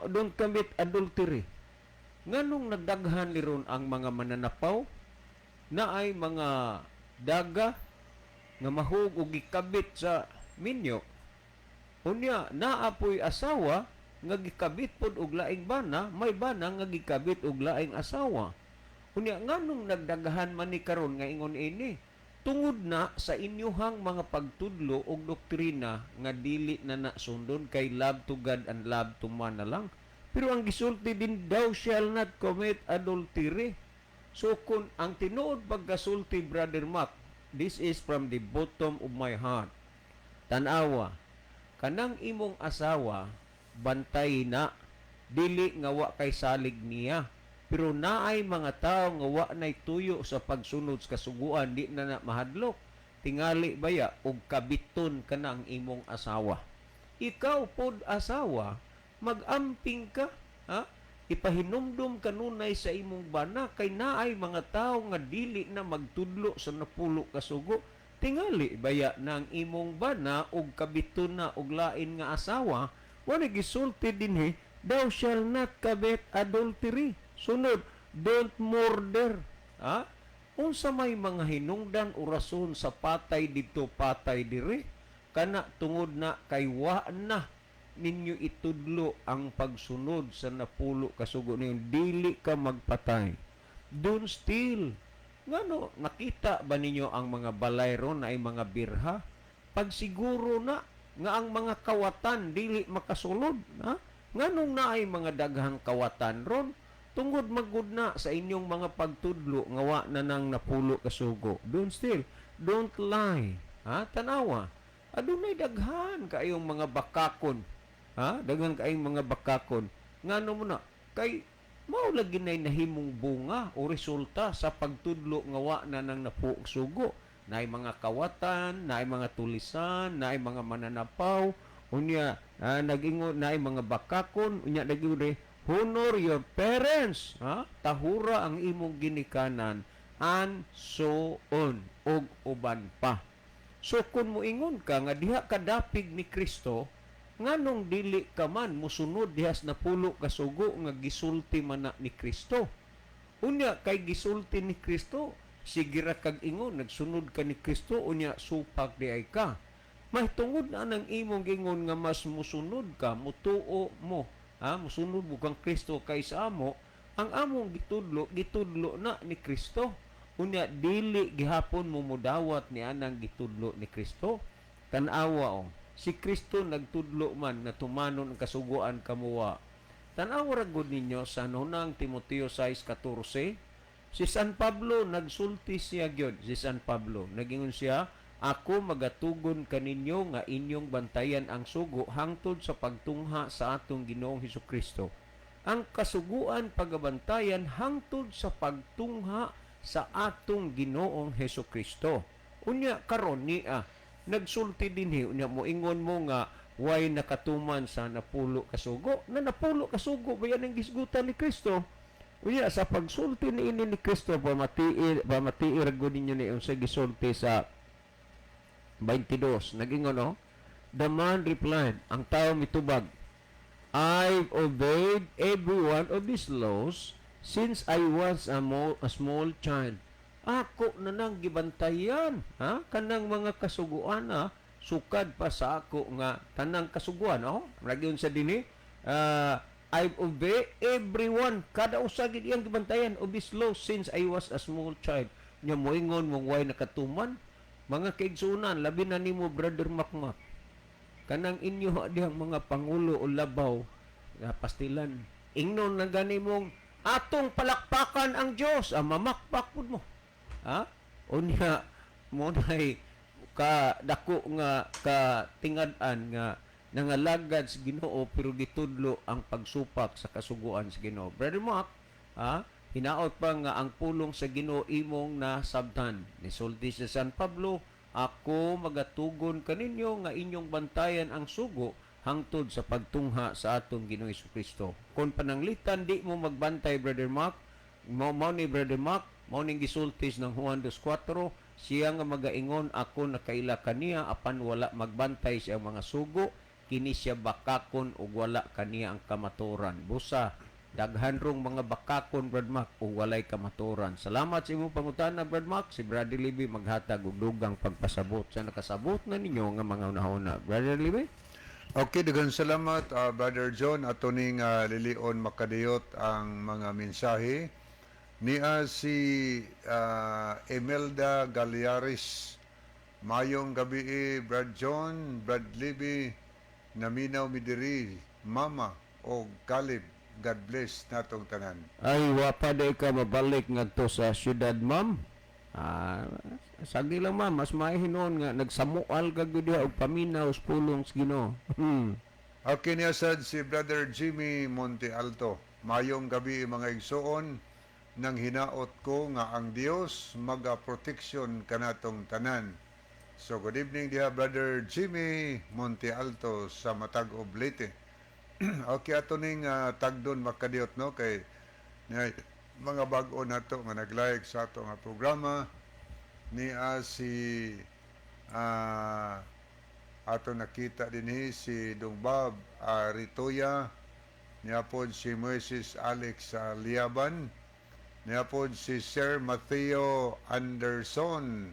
"Don't commit adultery." Nganong nagdaghan ni ron ang mga mananapaw na ay mga daga nga mahug og gikabit sa minyo? Unya naa po'y asawa nga gikabit pod og laing bana, may bana nga gikabit og laing asawa. Unya nganong nagdaghan man ni karon nga ingon ini? Tungod na sa inyuhang mga pagtudlo og doktrina nga dili na na sundon kay love to God and love to man na lang. Pero ang gisulti din, "Thou shall not commit adultery." So kung ang tinuod pagkasulti, Brother Mac, this is from the bottom of my heart. Tanawa, kanang imong asawa Bantay na, dili nga wa kay salig niya, pero naay mga tao nga wa nay tuyo sa pagsunod sa kasuguan, di na na mahadlok. Tingali baya og kabiton ka na ang imong asawa. Ikaw pod asawa, magamping ka, ha? Ipahinumdum kanunay sa imong bana kay naay mga tao nga dili na magtudlo sa napulo ka sugo. Tingali baya na ang imong bana og kabiton na og lain nga asawa? Wala gisulti dinhi, "Thou shall not commit adultery." Sunod, "Don't murder." Ha? Unsa may mga hinungdan o rason sa patay didto, patay diri? Kana tungod na kay wa na ninyo itudlo ang pagsunod sa napulo kasugo ninyo. Dili ka magpatay. Don't steal. Ngano, nakita ba ninyo ang mga balay ron ay mga birha? Pagsiguro na nga ang mga kawatan dili makasulod, ha? Nganong naay mga daghang kawatan ron? Tungod magud na sa inyong mga pagtudlo nga wa na nang napulo kasugo. Don't steal, don't lie. Ha? Tanawa. Adunay daghan kaayong mga bakakon. Ha? Daghan kaayong mga bakakon. Ngano mo na? Kay mao lagi nay nahimong bunga o resulta sa pagtudlo nga wa na nang napulo sugo. Naay mga kawatan, naay mga tulisan, naay mga mananapaw, unya nag-ingon naay mga bakakon, unya nag-ingon, "Honor your parents," ha? Tahura ang imong ginikanan, and so on, ug uban pa. So kung moingon ka nga diha ka dapig ni Kristo, nganong dili ka man musunod diha sa napulo ka sugo nga gisulti man na ni Kristo? Unya kay gisulti ni Kristo, sige ra kag ingon nagsunod ka ni Kristo, unya supak di ay ka. Mahitungod na nang imong gingon nga mas musunod ka, mutuo mo, ha, musunod mo kang Kristo kaysa amo, ang among gitudlo, gitudlo na ni Kristo. Unya dili gihapon mo mudawat ni anang gitudlo ni Kristo. Tan-awa oh. Si Kristo nagtudlo man nga tumanon ang kasuguan kamuwa. Tan-awa ra gud ninyo sa Unang Timoteo 6:14. Si San Pablo nagsulti siya gyud, si San Pablo. Nagingon siya, "Ako magatugon kaninyo nga inyong bantayan ang sugo hangtod sa pagtungha sa atong Ginoong Hesus Kristo." Ang kasuguan pagabantayan hangtod sa pagtungha sa atong Ginoong Hesus Kristo. Unya karon niya nagsulti dinhi, unya moingon mo nga way nakatuman sa napulo kasugo, na napulo kasugo ba yan ang gisgutan ni Kristo? Unya sa pagsulti ni ini ni Kristo, pamatii pamatii ra gud ninyo ni unsa gisulti sa 22. Nagingon no, the man replied, ang tao mitubag, "I've obeyed every one of these laws since I was a small child." Ako na nang gibantayan, ha? Kanang mga kasuguan ha, sukad pa sa ako nga tanang kasuguan, oh. Nagyon sa dini, "I've obeyed everyone." Kada usa gid iyang gibantayan of these laws since I was a small child. Nya moingon mong way nakatuman. Mga kaigsunan, labi na nimo, Brother Makmak, kanang inyo dihang mga pangulo o labaw nga pastilan, ingnon na gani mong atong palakpakan ang Dios, ang mamakpak pud mo, ha? Unya mo nay ka dako nga ka tingad-an nga nangalagad sa Ginoo pero gitudlo ang pagsupak sa kasuguan sa Ginoo. Brother Mark, ha, hinaot pa nga ang pulong sa Ginoo imong nasabtan. Nisulti si San Pablo, "Ako magatugon kaninyo nga inyong bantayan ang sugo hangtod sa pagtungha sa atong Ginoong Kristo." Kung pananglitan di mo magbantay, Brother Mark, mo mao ni Brother Mark, mao ning gisultis ng Juan 2:4, siya nga magaingon ako nakaila kaniya apan wala magbantay sa mga sugo, kini siya bakakon ug wala kaniya ang kamatuoran. Busa daghan rong mga bakakon, Brad Mark, ug walay kamatuoran. Salamat sa imong pangutana, Brad Mark. Si Brother Libby maghatag og dugang pagpasabot sa nakasabot na ninyo nga mga unahuna. Brother Libby? Okay, daghang salamat, Brother John. Ato ning lilion makadiyot ang mga mensahe. Nia si Imelda Galiaris. "Mayong gabi, Brad John, Brad Libby, naminaw mi diri, Mama o Caleb. God bless natong tanan." Ay, wa pa day ka mabalik ngadto sa syudad, ma'am. Ah, sagi lang, ma'am, mas maayo hinuon nga nagsamual ka gyud diha og paminaw sa pulong sa Ginoo. Okay niya sad si Brother Jimmy Monte Alto. Mayong gabi, mga igsoon, nang hinaot ko nga ang Dios maga-protection kanatong tanan. So good evening diha, Brother Jimmy Monte Alto sa Matag-ob, Leyte. Okay, ato ning tagdon, makadiyot, no, kay niya mga bag-o nato nga nag-like sa ato nga programa niya si ato nakita dinhi si Dong Bob Ritoya, niya pod si Moises Alex Liaban, niya pod si Sir Mateo Anderson.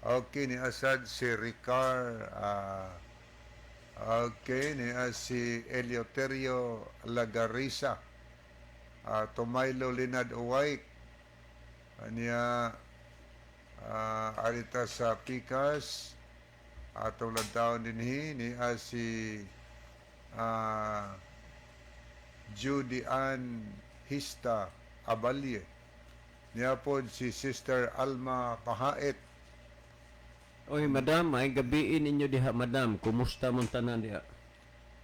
Okay, ni asad si Ricar okay, niya si Eleuterio Lagarisa, Tomaylo Linad Uwayk, niya arita sa Pikas, atong lantawon dinhi niya si Judy Ann Hista Abalye. Niya pod si Sister Alma Pahait. Oy, madam, ay gabiin ninyo diha, madam. Kumusta mon tanan diha?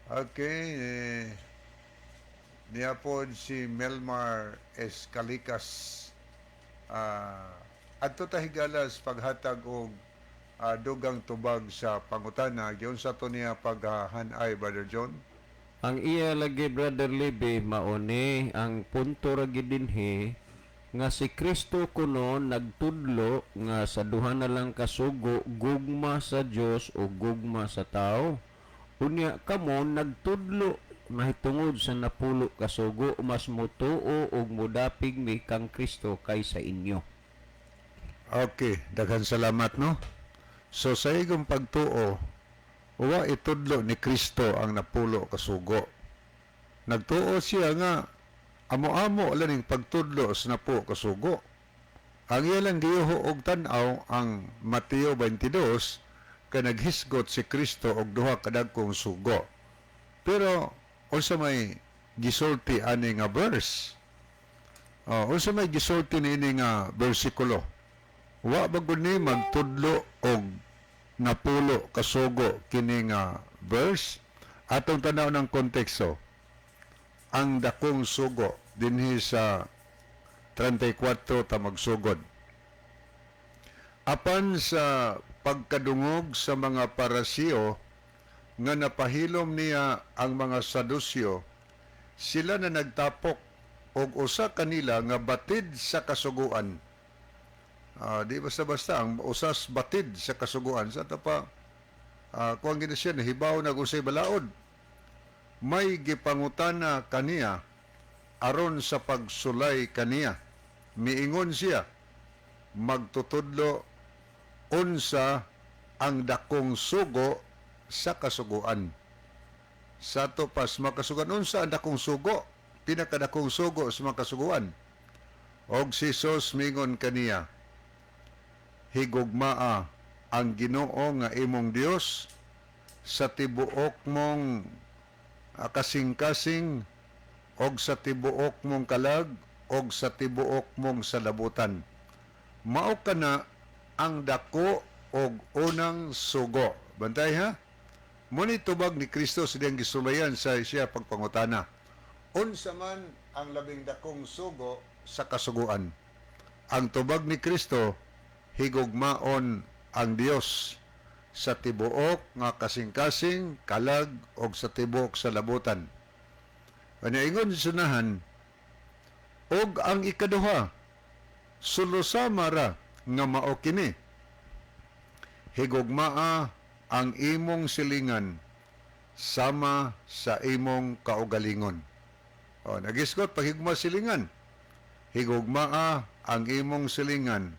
Okay, eh, niya pod si Melmar Escalicas. Adto ta higalas paghatag og dugang tubag sa pangutana. Giunsa to niya paghanay, Brother John? Ang iya lagi, Brother Libby, mauni ang punto ra gid dinhi nga si Kristo kuno nagtudlo nga sa duha na lang kasugo, gugma sa Dios o gugma sa tao. Unya kamo nagtudlo mahitungod sa 10 kasugo, mas mutuo og modapig mi kang Kristo kaysa inyo. Okay, daghan salamat, no. So sa igong pagtuo, wa itudlo ni Kristo ang 10 kasugo. Nagtuo siya nga amo-amo lang ning pagtudlo sa 10 kasugo. Ang iya lang giyuho og tan-aw ang Mateo 22 kay naghisgot si Kristo og duha ka dagkong sugo. Pero unsa may gisulti ani nga verse? Oh, unsa may gisulti niini nga bersikulo? Wa ba gud ni magtudlo og 10 kasugo kini nga verse? Atong tanaw ng konteksto. Ang dakong sugo dinhi sa 34 ta magsugod. Apan sa pagkadungog sa mga Paraseo nga napahilom niya ang mga Sadusyo, sila na nagtapok og usa kanila nga batid sa kasuguan. Di basta-basta ang usas batid sa kasuguan sa tapa kuang gina siya nahibaw na usay balaod. May gipangutana kaniya aron sa pagsulay kaniya. Miingon siya, "Magtutudlo, unsa ang dakong sugo sa kasuguan?" Sa ato pas makasuguan, unsa ang dakong sugo? Pinakadakong sugo sa mga kasuguan. Og si Jesus mingon kaniya, "Higugmaa ang Ginoo nga imong Dios sa tibuok mong kasing-kasing og sa tibuok mong kalag og sa tibuok mong salabutan. Mao kana ang dako og unang sugo." Bantay ha. Muni tubag ni Kristo sa diyang gisulayan sa siya pagpangutana. Unsa man ang labing dakong sugo sa kasuguan? Ang tubag ni Kristo, higugmaon ang Dios sa tibuok nga kasing-kasing, kalag og sa tibuok sa labutan. Kanya ingon sa sunahan, "Og ang ikaduha, sulusama ra nga mao kini: Higugmaa ang imong silingan sama sa imong kaugalingon." O, nagisgot paghigugma silingan. Higugmaa ang imong silingan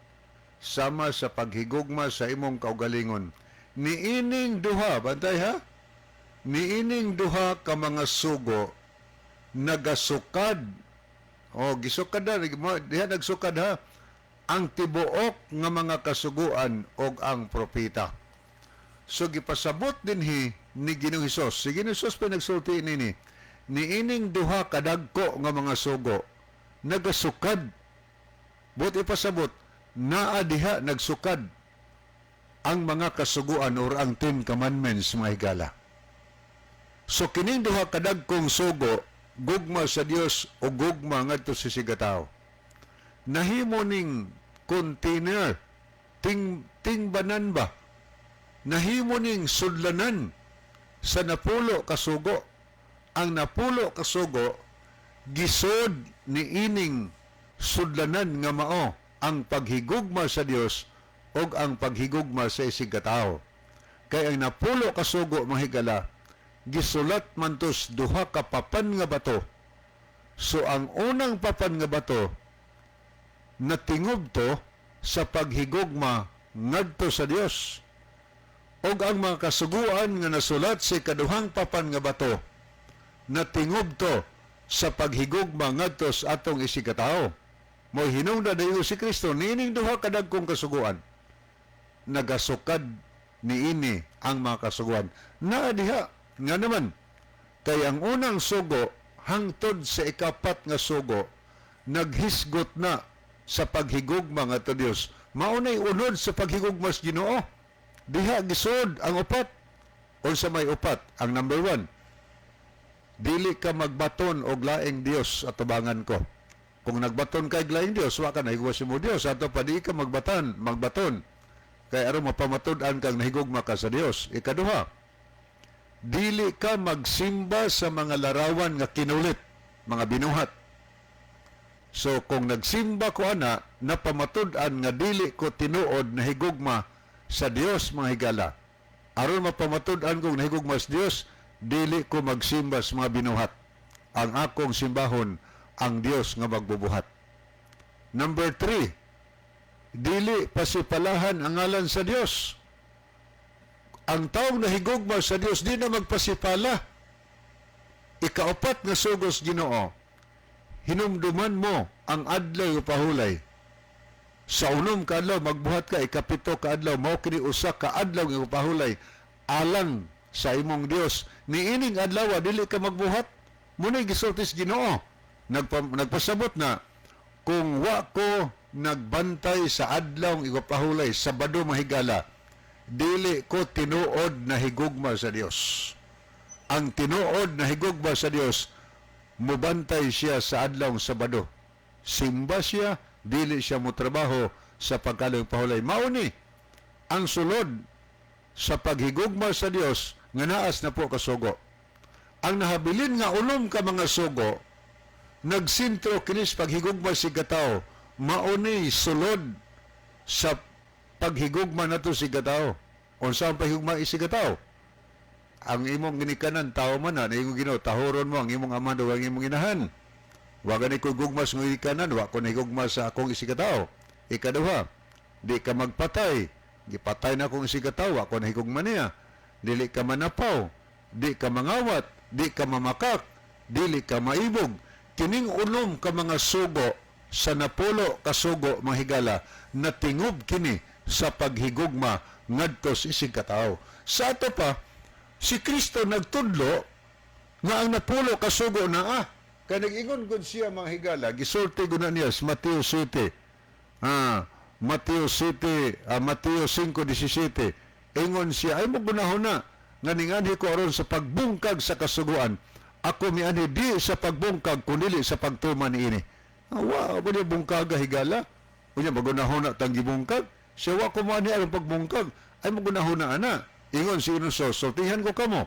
sama sa paghigugma sa imong kaugalingon. Niining duha, bantay ha? Niining duha ka mga sugo nagasukad. O, gisukad na, diha nagsukad ha, ang tibuok nga mga kasuguan og ang propeta. So gipasabot dinhi ni Ginoong Hesus. Si Ginoong Hesus pa nagsulti nini. Niining duha kadagko nga mga sugo nagasukad. But ipasabot naa diha nagsukad ang mga kasuguan or ang 10 Commandments, mga higala. So kining duha kadagkong sugo, gugma sa Dios o gugma ngadto sa isigkatawo, nahimo ning container, tingbanan ba, nahimo ning sudlanan sa 10 ka sugo. Ang 10 ka sugo gisod ni ining sudlanan nga mao ang paghigugma sa Dios ug ang paghigugma sa isigkatawo. Kay ang 10 ka sugo, mga higala, gisulat man tos duha ka papan nga bato. So ang unang papan nga bato natingob to sa paghigugma ngadto sa Dios. Og ang mga kasuguan nga nasulat sa ikaduhang papan nga bato natingob to sa paghigugma ngadto sa atong isigkatawo. Mo'y hinungdan dayon si Kristo niining duha kadagkong kasuguan. Nagasukad niini ang mga kasuguan. Naa diha nga naman kay ang unang sugo hangtod sa ikapat nga sugo naghisgot na sa paghigugma ngadto Dios. Maunay unod sa paghigugma sa Ginoo. Diha gisod ang upat. Unsa may upat? Ang number 1, dili ka magbaton og laing Dios at tubangan ko. Kung nagbaton ka og laing Dios, wa ka nahigugma sa imong Dios. Ato pa, di ka magbaton. Kay aron mapamatud-an kang nahigugma ka sa Dios. Ikaduha, dili ka magsimba sa mga larawan nga kinulit, mga binuhat. So kung nagsimba ko ana, napamatud-an nga dili ko tinuod nahigugma sa Dios, mga higala. Aron mapamatud-an kong nahigugma sa Dios, dili ko magsimba sa mga binuhat. Ang akong simbahon ang Dios nga magbubuhat. Number 3, dili pasipalahan ang ngalan sa Dios. Ang taong nahigugma sa Dios di na magpasipala. Ikaapat nga sugos Ginoo, hinumduman mo ang adlaw pahulay. Sa 6 ka adlaw magbuhat ka, 7 ka adlaw mao kini usa ka adlaw nga pahulay alang sa imong Dios. Niining adlaw dili ka magbuhat. Muna'y gisulti sa Ginoo. Nagpasabot na kung wa ko nagbantay sa adlaw igpahulay, Sabado, mahigala, dili ko tinuod na higugma sa Dios. Ang tinuod na higugma sa Dios, mubantay siya sa adlaw Sabado. Simba siya, dili siya motrabaho sa pagkalong pahulay. Mauni ang sulod sa paghigugma sa Dios nga naas na po kasugo. Ang nahabilin nga 6 ka mga sugo nagsintro kinis paghigugma si katawo. Mauni sulod sa paghigugma nato si katawo. Unsa ang paghigugma si katawo? Ang imong ginikanan tao man na, imong Ginoo, tahoron mo ang imong ama ug ang imong inahan. Wa gani ko gugma sa ginikanan, wa ko nahigugma sa akong isigkatawo. Ikaduha, di ka magpatay. Gipatay na akong isigkatawo, wa ko nahigugma niya. Dili ka manapaw, di ka mangawat, di ka mamakak, dili ka maibog. Kining 6 ka mga sugo sa 10 ka sugo, mga higala, natingob kini sa paghigugma ngadto sa isigkatawo. Sa ato pa, si Kristo nagtudlo nga ang 10 ka sugo naa. Kay nag-ingon gud siya, mga higala, gisulti gud na niya sa Mateo 7. Mateo 7, Mateo 5:17. Ingon siya, ay mo gunahon na nga ninganhi ko aron sa pagbungkag sa kasuguan. Ako mianhi di sa pagbungkag kundi sa pagtuman niini. Wa ba niya bungkaga, higala? Unya magunahon na tang gibungkag. Siya wa ko moanhi aron pagbungkag. Ay mo gunahon na ana. Ingon si Inuso, sultihan ko kamo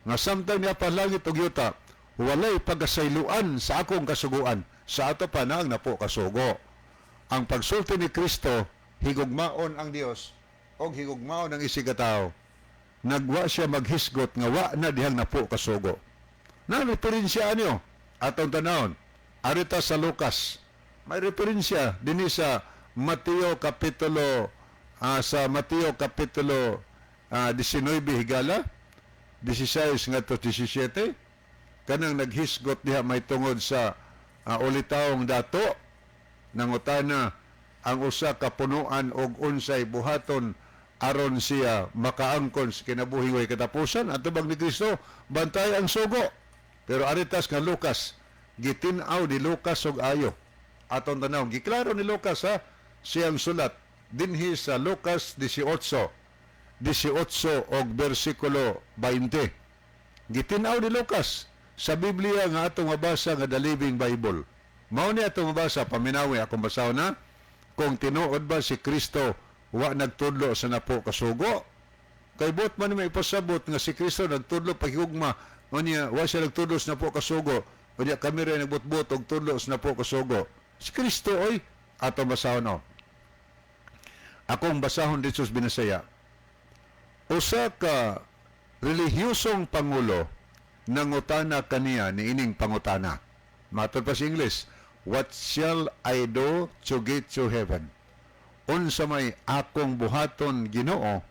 nga samtang niya pa langit ug yuta, walay pagasayloan sa akong kasuguan. Sa ato pa na ang 10 kasugo. Ang pagsulti ni Kristo, higugmaon ang Dios og higugmaon ang isigkatawo. Nagwa siya maghisgot nga wa na dihang 10 kasugo. Na referensya niyo atong tanawon. Arita sa Lucas. May referensya dinhi sa Mateo kapitulo sa Mateo kapitulo 19, higala, 16 ngadto 17, kanang naghisgot diha may tungod sa ulitawong dato, nangutana ang usa ka punuan og unsay buhaton aron siya makaangkon sa kinabuhi way katapusan. Atubang ni Kristo, bantay ang sugo. Pero aritas nga Lucas, gitin-aw ni Lucas og ayo. Atong tanaw, giklaro ni Lucas ha, siyang sulat dinhi sa Lucas 18, 18 og bersikulo 20. Gitinaw ni Lucas sa Biblia nga atong mabasa nga The Living Bible. Mao ni atong mabasa, paminawi akong basahon na kung tinuod ba si Kristo wa nagtudlo sa napo kasugo. Kay buot man may ipasabot nga si Kristo nagtudlo paghigugma, unya wa siya nagtudlo sa napo kasugo. Unya kami rin nagbutbut og tudlo sa napo kasugo. Si Kristo oy atong basahon, oh. Akong basahon dito sa Binasaya. Usa ka relihiyosong pangulo nangutana kaniya niining pangutana. Matod pa sa English, "What shall I do to get to heaven?" Unsa may akong buhaton, Ginoo,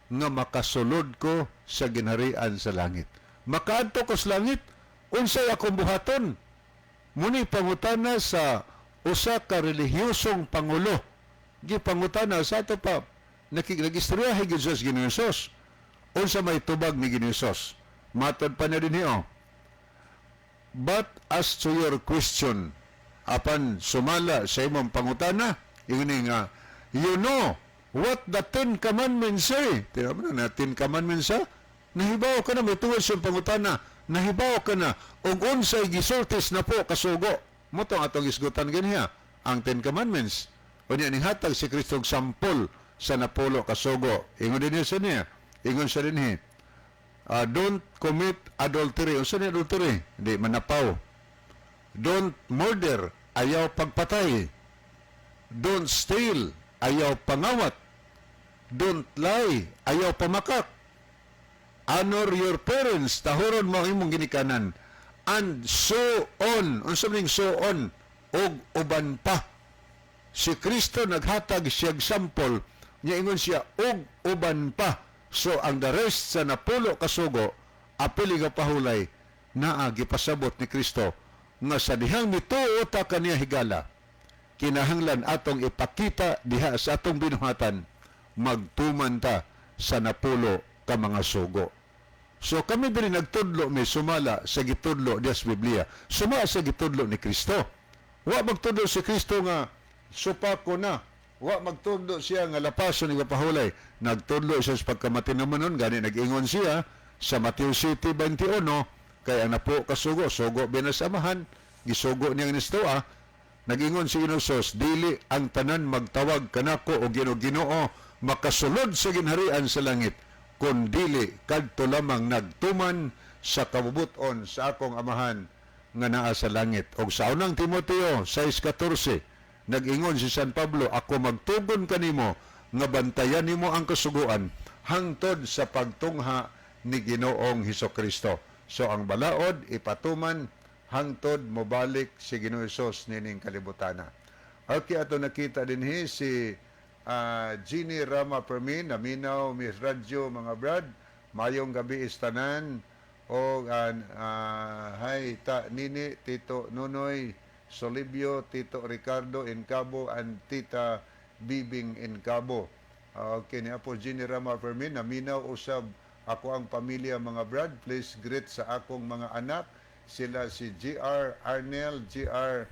nga makasulod ko sa ginharian sa langit? Makaadto ko sa langit, unsay akong buhaton? Muni pangutana sa usa ka relihiyosong pangulo. Gipangutana sa ato pa nagistoryahe gyud sa Ginoo Jesus. Unsa may tubag ni Ginoo Jesus? Matod pa na dinhi, oh. "But as to your question," apan sumala sa imong pangutana, ingon nga, "you know what the Ten Commandments say." Tinan mo na, na Ten Commandments sa? Nahibaw ka na, may tungod sa pangutana, nahibaw ka na, ug unsay gisulti sa napo kasugo. Mao tong atong isgutan ganiha, ang Ten Commandments. Unya nihatag si Kristo og sampol sa napulo kasugo. Ingon din sa niya. Ingon sa dinhi, "Don't commit adultery." Unsa ni adultery? Di manapaw. "Don't murder," ayaw pagpatay. "Don't steal," ayaw pangawat. "Don't lie," ayaw pamakak. "Honor your parents," tahuron mo ang imong ginikanan. And so on. Unsa man so on? Og uban pa. Si Kristo naghatag siya sample, niya ingon siya og uban pa. So ang the rest sa napulo kasugo, apil nga pahulay, naa gipasabot ni Kristo nga sa dihang mituo ta kaniya, higala, kinahanglan atong ipakita diha sa atong binuhatan, magtuman ta sa napulo ka mga sugo. So kami diri nagtudlo mi sumala sa gitudlo diha sa Biblia. Sumala sa gitudlo ni Kristo. Wa magtudlo si Kristo nga supako na. Wa magtudlo siya nga lapason ni pahulay. Nagtudlo siya sa pagkamatinamonon, gani nag-ingon siya sa Mateo 7:21 kay ang napo kasugo, sugo biya sa Amahan, gisugo niya ni ah. Nag-ingon si Ginoo, "Dili ang tanan magtawag kanako og Ginoo, Ginoo makasulod sa ginharian sa langit, kun dili kadto lamang nagtuman sa kabubuton sa akong Amahan nga naa sa langit." Og sa unang Timoteo 6:14, nag-ingon si San Pablo, "Ako magtugon kanimo nga bantayan nimo ang kasuguan hangtod sa pagtungha ni Ginoong Hesus Kristo." So ang balaod ipatuman hangtod mobalik si Ginoo Hesus nining kalibutana. Okay, ato nakita dinhi si Jeannie Rama Permin, naminaw Miss Radyo mga brad, mayong gabi istanan o hi ta Nini, Tito Nunoy, Solibio, Tito Ricardo Incabo and Tita Bibing Incabo. Okay, ni po Jeannie Rama Fermin, naminaw usab ako ang pamilya mga brad. Please greet sa akong mga anak. Sila si GR Arnel, GR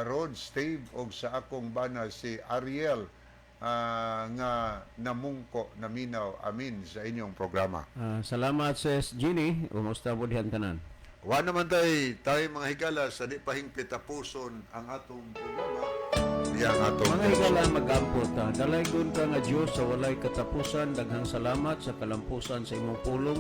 Rod, Steve, og sa akong bana si Ariel nga namungko naminaw amin sa inyong programa. Salamat, Sis Jeannie. Kumusta po dihan tanan? Wa naman tay tayo mga higala sa di pa hingpit tapuson ang atong programa. Diya ang atong Mga higala, mag-ampo ta. Dalaygon ka nga Dios sa walay katapusan, daghang salamat sa kalampusan sa imong pulong.